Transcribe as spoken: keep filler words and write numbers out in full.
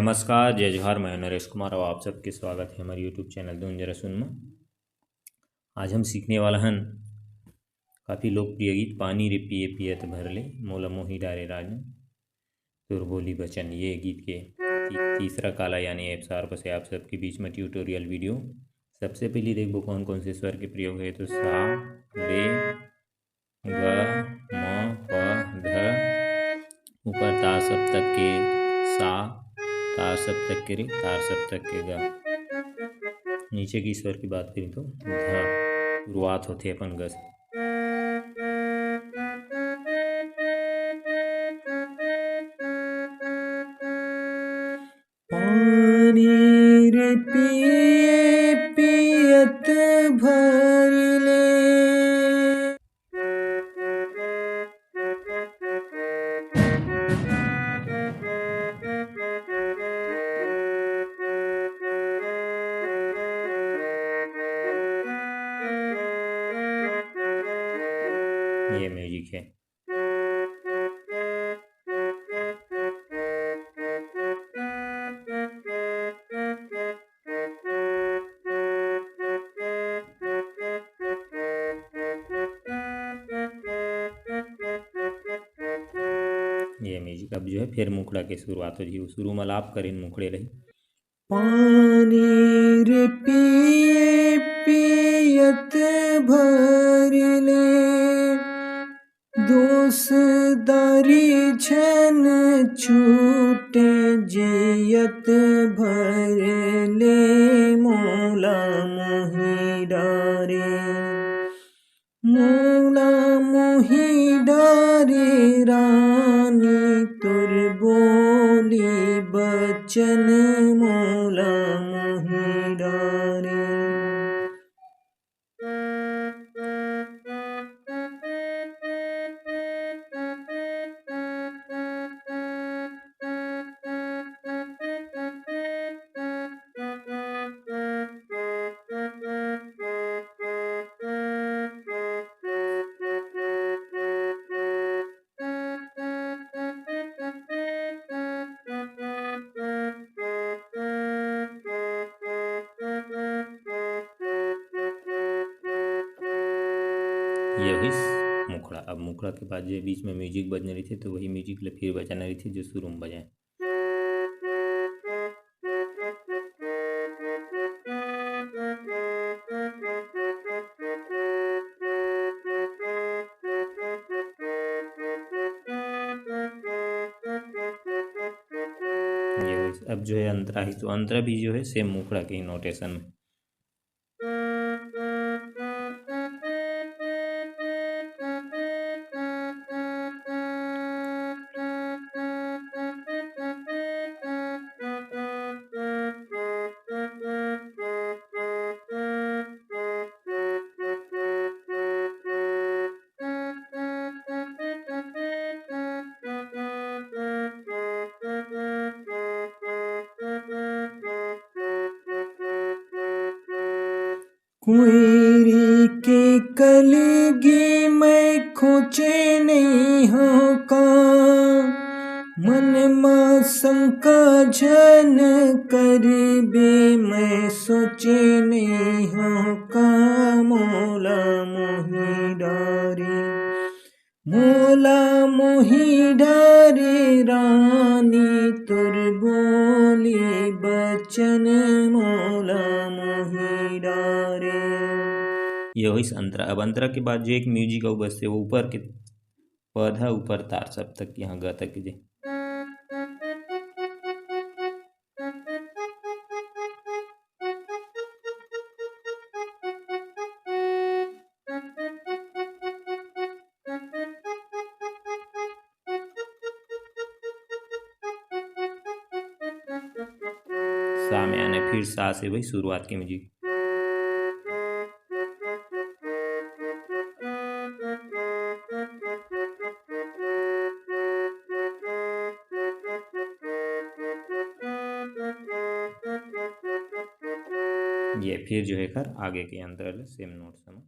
नमस्कार, जय जोहार, मैं नरेश कुमार और आप सबके स्वागत है हमारे YouTube चैनल धुन जरा सुन में। आज हम सीखने वाला हन काफ़ी लोकप्रिय गीत पानी रे पिए पियत भर ले, मोला मोही डारे रानी तोर बोली बचन, ये गीत के ती-, तीसरा काला यानी एप्सार्प से आप सबके बीच में ट्यूटोरियल वीडियो। सबसे पहले देखबो कौन कौन से स्वर के प्रयोग है, तो सा, रे, ग, म, प, ध, ऊपर तार सप्तक के सा, तार सप्तक के रे, तार सप्तक के ग। नीचे के स्वर की बात करी तो ध, शुरुआत होथे अपन ग से। पानी रे पिए पियत भर ले। ये म्यूजिक है। ये म्यूजिक अब जो है फिर मुखड़ा के शुरुआत हो जी, शुरू में अलाप करिन मुखड़े रही। पानी रे पिए पियत भर ले, दोष दारी झन छूटे जियत भर ले, मोला मोही डारे। मोला मोही डारे रानी, तोर बोली बचन मोला मोही डारे। ये होइस मुखड़ा। अब मुखड़ा के बाद जो बीच में म्यूजिक बजने रहिथे, तो वही म्यूजिक ल फिर बजाना रहिथे, जो शुरू में बजाए। ये होइस। अब जो है अंतरा ही, तो अंतरा भी जो है सेम मुखड़ा के ही नोटेशन में। कोईरी के कलगी मैं खोचे नहीं हो का, मन मा शंका झन करबे मैं सोचे नहीं हो का, मोला मोही डारे। मोला मोही डारे रानी, तोर बोली बचन मोला मोही डारे। ये होइस अंतरा। अब अंतरा के बाद जो एक म्यूजिक अउ बजथे, वो ऊपर के पद ह, ऊपर तार सप्तक के, यहाँ ग तक के जे। सा में आने, फिर सा से वही शुरुआत के म्यूजिक। ये फिर जो है खर आगे के अंतरा ल सेम नोट समा।